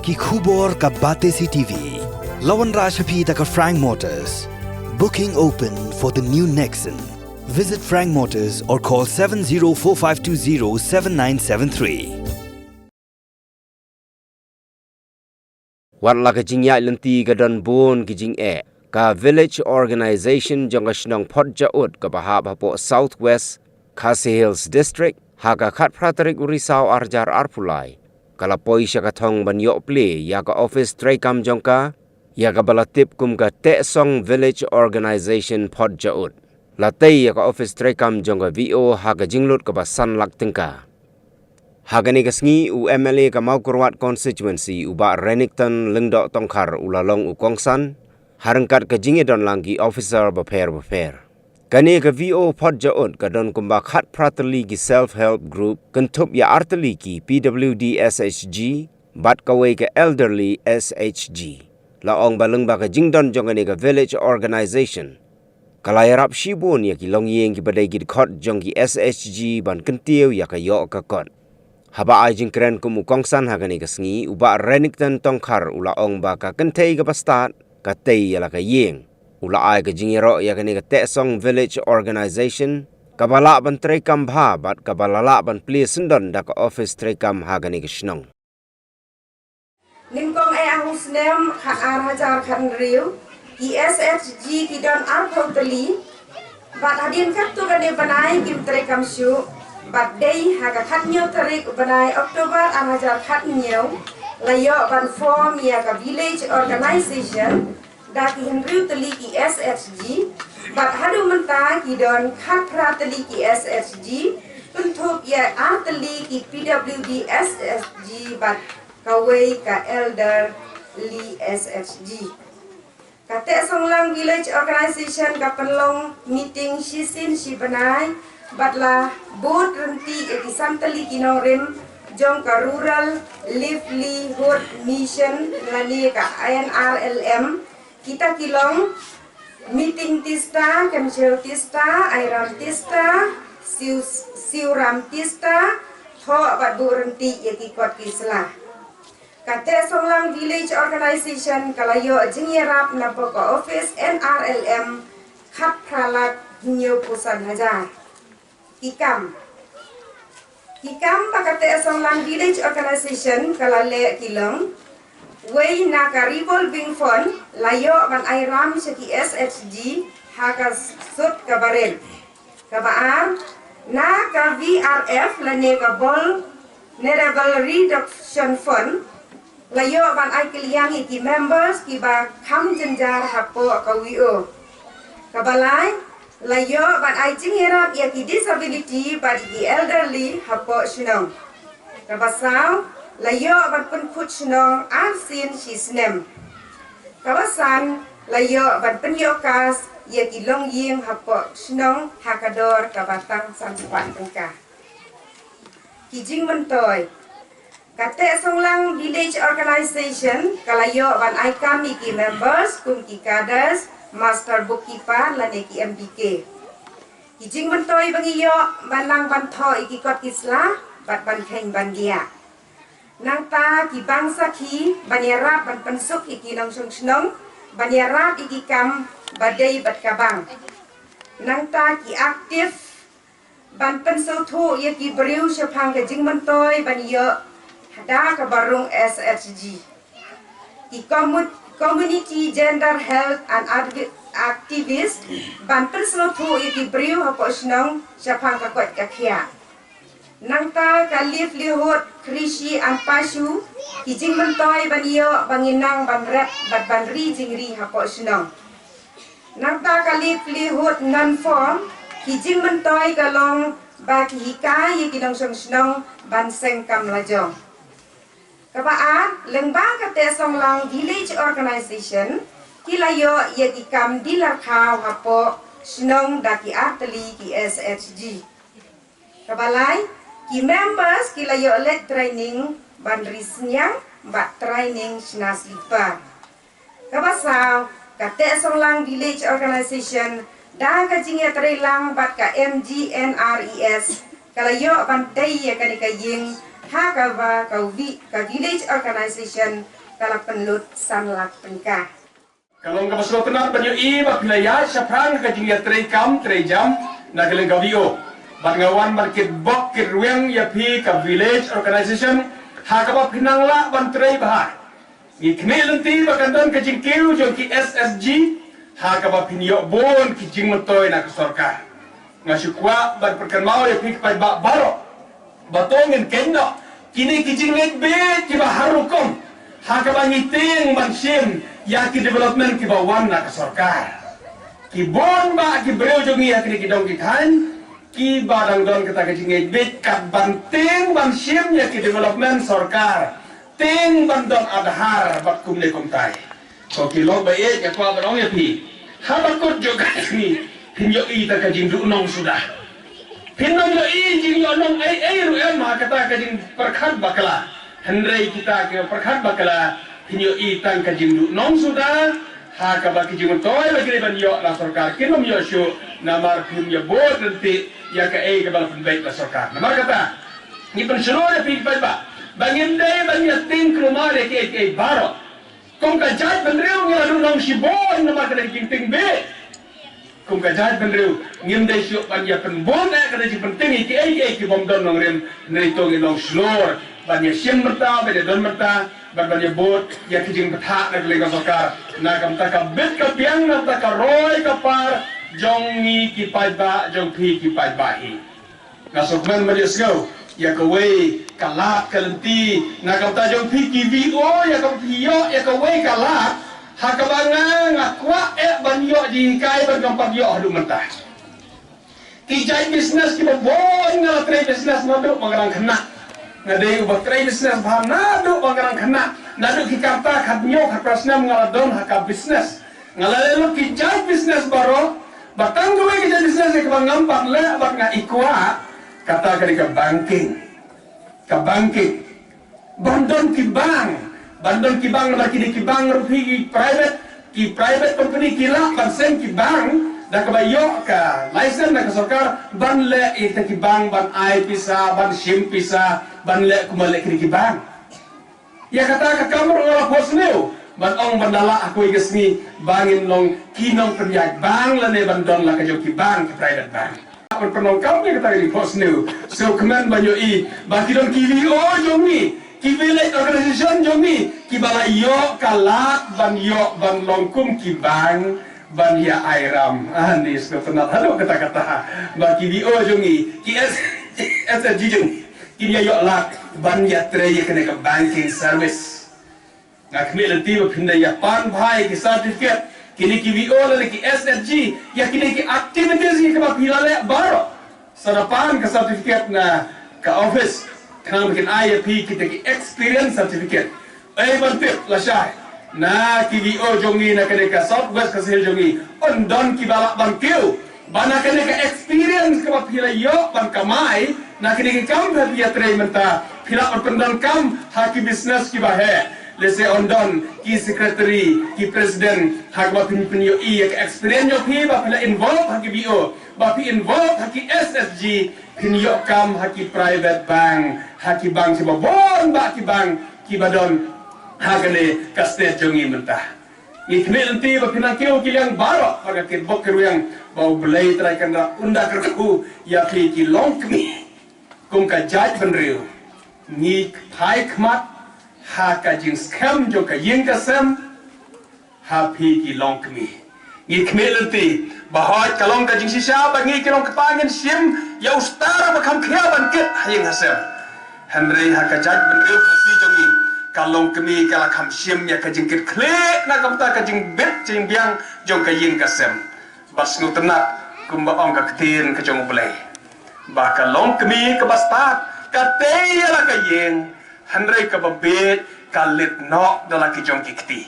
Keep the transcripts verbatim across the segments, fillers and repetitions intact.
Ki khubor ka Batesi T V. La wanrah sha phi da ka Frank Motors. Booking open for the new Nexon. Visit Frank Motors or call seven zero four five two zero seven nine seven three. Wat la ka jingïaid lynti ka don bun ki jingeh, ka Village Organization jong ka shnong Photjaud kaba hap hapoh South West Khasi Hills District, ha ka khatphra tarik u Risaw arhajar arphew lai, ka la poi sha ka thong ban ïoh plie ïa ka office treikam jong ka, ïa kaba la tip kum ka Tehsong Village Organization Photjaud. La tei ïa ka office treikam jong ka V O ha ka jinglut kaba san lak tyngka. Ha kane ka sngi u M L A ka Mawkyrwat Constituency u Bah Renikton Lyngdoh Tongkhar u la long u kongsan, ha ryngkat ka jingïadon lang ki officer bapher bapher. Kane ka V O Photjaud ka don kumba khatphra tylli ki self help group, kynthup ïa ar tylli ki P W D S H G, bad kawei ka elderly S H G. La ong ba lyngba ka jingdon jong kane ka village organization, ka la ïarap shibun ïa ki longïing kiba dei ki dkhot jong ki S H G ban kyntiew ïa ka ïoh ka kot. Haba ai jingkren kum u kongsan ha kane ka sngi, u Bah Renikton Tongkhar u la ong ba ka kynthei kaba stad ka tei ïa la ka ïing. U la ai ka jingïaroh ïa kane ka Tehsong Village Organization, kaba lah ban treikam bha bad kaba la lah ban plie syndon da ka office treikam ha kane ka shnong. Nyngkong eh ha u snem kha-, ar hajar khathynriew, ki S H G ki don arphew tylli, bad hadien katto katne bnai kim treikam shuh, bad dei ha ka khathynñiew tarik u bnai October ar hajar khathynñiew, la ïoh ban form ïa ka village organization, da ki hynriew tylli ki S H G, bad haduh mynta ki don khatphra tylli ki S H G, kynthup ïa ar tylli ki P W D S H G, bad kawei ka elderly S H G. Ka Tehsonglang Village Organization ka pynlong meeting shisien shi bnai, bad la bud ryntih ïa ki san tylli ki nongrim jong ka Rural Livelihood Mission lane ka N R L M, kita ki long Miting Tista, Kynchew Tista, Airam Tista, Siu-, Siuram Tista, Thoh bad bud ryntih ïa ki kot ki sla. Ka Tehsonglang Village Organization ka la ïoh jingïarap na pdeng ka office N R L M khatphra lak hynñiewphew san hajar. Ki kam. Ki kam ba ka Tehsonglang Village Organization ka la leh ki long. Wei na ka revolving fund la ïoh ban ai ram sha ki S H G ha ka sut kaba rit. Kaba ar, na ka V R F lane ka Vulnerable Reduction Fund, la ïoh ban ai kylliang ïa ki members kiba kham jynjar hapoh ka V O. Kaba lai, la ïoh ban ai jingïarap ïa ki disability bad ïa ki elderly hapoh shnong. Kaba saw, la ïoh ban pynkhuid shnong arsien shi snem. Kaba san, la ïoh ban pynïoh kas ïa ki longïing hapoh shnong ha ka dor kaba tang san spah tyngka. Ki jingmyntoi. Ka Tehsonglang Village Organization ka la ïoh ban ai kam ïa ki members kum ki cadres, master bookkeeper lane ki M B K. Ki jingmyntoi ba ngi ïoh ban nang ban thoh ïa ki kot ki sla bad ban kheiñ ban diah. Nangta ki bang sakhi ban ïarap ban pynsuk ïa ki nongshong shnong, ban ïarap ïa ki kam ba dei bad ka bang. Nangta ki active ban pynsngewthuh ïa ki briew shaphang ka jingmyntoi ban ïoh da kaba rung S H G. Ki commu-, community gender health and advi-, activist ban pynsngewthuh ïa ki briew hapoh shnong shaphang ka koit ka khiah. Nangta ka livelihood, krishi and pashu, ki jingmyntoi ban ïoh ba ngin nang ban rep bad ban ri jingri hapoh shnong. Nangta ka livelihood non-form, ki jingmyntoi ka long ba ki hikai ïa ki nongshong shnong ban seng kam lajong. Kaba ar, lyngba ka Tehsonglang Village Organization, ki la ïoh ïa ki kam dealer khaw hapoh shnong da ki ar tylli ki S H G. Kaba lai, ki members ki la ïoh leit training ban ri synñiang bad training shna slipper. Kaba saw, ka Tehsonglang Village Organization, da ka jingïatreilang bad ka M G N R E S, ka la ïoh ban tei ïa kane ka ïing Ha kaba ka vi-, ka village organization ka la pynlut san lak tyngka. Ka long kaba sngewtynnat ban ïohi ba phi la ïaid shaphrang ka jingïatrei kam trei jam na ka liang ka V O. Bad nga wan ban kitbok kitrwiang ïa phi ka village organization ha kaba phi nang lah ban trei bha. Ngi khmih lynti ba kan don ka jingkiew jong ki S S G ha kaba phin ïoh bun ki jingmyntoi na ka sorkar. Nga shu kwah ban pynkynmaw ïa phi ki paidbah baroh ba to ngin kynnoh kine ki jingngeit beit kiba har rukom ha kaba ngi tieng ban shim ïa ki development kiba wan na ka sorkar. Ki bun bah ki briew jong ngi ha kine ki dong ki thaiñ kiba dang don kata ka jingngeit beit kat ban tieng ban shim ïa ki development sorkar. Tieng ban don Aadhaar bad kumne kumtai. Ko ki lok ba ïeit, nga kwah ban ong ïa phi, haba kut jong ka sngi phin ïohi tang ka jingduhnong suda. Phin ym ïohi jingïohnong ei ei ruh em ha kata ka jingpyrkhat bakla. Hynrei kita ki pyrkhat bakla phin ïohi tang ka jingduhnong suda. Ha kaba ki jingmyntoi ba ki dei ban ïoh na sorkar kin ym ïoh shuh namar phin ïa bud lynti ïa kaei kaba la pynbeit na sorkar. Namar kata ngi pynshlur ïa phi paidbah ba ngim dei ban ïa tieng kulmar ïa kiei kiei baroh. Kum ka jaitbynriew ngi la duhnong shibun namar ka dei ka jingtieng beit. Kum ka jaitbynriew ngim dei shuh ban ïa pynbun eh ka dei jingpyntieng ïa kiei kiei ki bym don nongrim. Hynrei to ngin long shlur ban ïa shim mynta, ban ïa don mynta, ban ban ïa bud ïa ki jingbthah na ka liang ka sorkar. Na ka bynta ka bit ka biang, na ka bynta ka roi ka par jong ngi ki paidbah, jong phi ki paidbah hi. Nga sngewkmen ban ïohsngew ïa kawei ka lad ka lynti na ka bynta jong phi ki V O, ïa kaba phi ïoh ïa kawei ka lad ha kaba nga, nga kwah eh ban ïoh jinghikai ban ym pat ïoh haduh mynta. Ki jait business kiba bun nga la trei business naduh ba nga dang khynnah. Nga dei uba trei business bha naduh ba nga dang khynnah. Naduh ki kata khathynñiew khatphra snem nga la don ha ka business. Nga la leh lut ki jait business baroh, ba tang kawei ka jait business ïa kaba ngam pat leh bad nga i kwah, kata ka dei ka banking. Ka banking. Ban don ki bank, ban don ki bank namar kine ki bank ruh phi ki private, ki private company ki lah ban seng ki bank da kaba ïoh ka license na ka sorkar ban leh ïa kita ki bank ban ai pisa, ban shim pisa, ban leh kumba leh kine ki bank. Ïa kata ka kam ruh nga la phohsniew ban ong ban da lah ha kawei ka sngi ba ngin long ki nongpynïaid bank lane ban don la ka jong ki bank, ki private bank. Ban pynlong kam ïa kata ka jingphohsniew. Sngewkmen ban ïohi ba ki don ki V O jong ngi, ki village organization jong ngi kiba la ïoh ka lad ban ïoh ban long kum ki bank ban ïa ai ram. Ani sngewtynnat haduh katta katta ba ki V O jong ngi, ki S, S S G jong ngi kin ïa ïoh lad ban ïa trei ïa kane ka banking service. Nga khmih lynti ba phin da ïa pan bha ïa ki certificate, kine ki V O lane ki S S G, ïa kine ki activities ïa kiba phi la leh baroh. Sa da pan ka certificate na ka office, khnang ba kin ai ïa phi kita ki experience certificate. Ei ban tip lashai, na ki V O jong ngi na kane ka South West Khasi Hills jong ngi, yn don kiba lah ban kiew ba na kane ka experience kaba phi la ïoh ban kamai na kine ki kam ba phi ïa trei mynta, phi lah ban pyndonkam ha ki business kiba heh. Lehse yn don ki secretary, ki president, ha kaba phin pynïohi ïa ka experience jong phi ba phi la involve ha ki V O, ba phi involve ha ki S S G, phin ïoh kam ha ki private bank, ha ki bank kiba bun bah ki bank kiba don ha kane ka state jong ngi mynta. Ngi khmih lynti ba phin nang kiew ki liang baroh, ba nga kitbok kitrwiang ba U Blei Trai Kynrad un da kyrkhu ïa phi ki longkmie. Kum ka jaitbynriew ngi phai khmat ha ka jingskhem jong ka ïing ka sem ha phi ki longkmie. Ngi khmih lynti ba hooid ka long ka jingshisha ba ngi ki nongkpa ngin shim ïa u star ba kham khia ban kit ha ïing ha sem. Hynrei ha ka jaitbynriew Khasi jong ngi, ka longkmie ka la kham shim ïa ka jingkitkhlieh na ka bynta ka jingbit jingbiang jong ka ïing ka sem. Bad sngewtynnat kumba ong ka ktien ka jong U Blei ba ka longkmie kaba stad ka tei ïa la ka ïing, hynrei kaba bieit ka leit noh da la ki jong ki kti.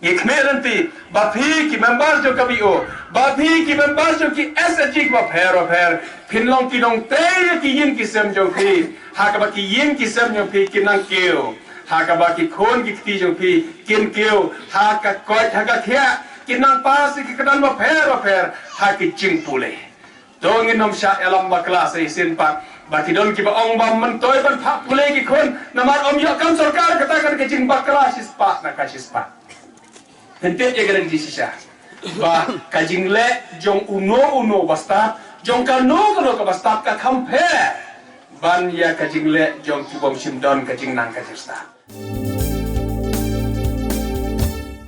Ngi khmih lynti ba phi ki member jong ka V O, ba phi ki member jong ki S S G kiba pher bapher, phin long ki nongtei ïa ki ïing ki sem jong phi, ha kaba ki ïing ki sem jong phi kin nang kiew, ha kaba ki khun ki kti jong phi kin kiew, ha ka koit ha ka khiah kin nang pass ïa ki kyrdan bapher bapher ha ki jingpule. To ngin ym shah ïalam bakla sa shisien pat. Ba ki don kiba ong ba ym myntoi ban phah pule ki khun namar ym ïoh kam sorkar, kata kan ka jingbakla shispah na ka shispah. Hynrei ïa ka dang jishisha ba ka jingleh jong uno uno ba stad, jong kano kano kaba stad, ka kham pher ban ïa ka jingleh jong ki bym shym don ka jingnang ka jingstad.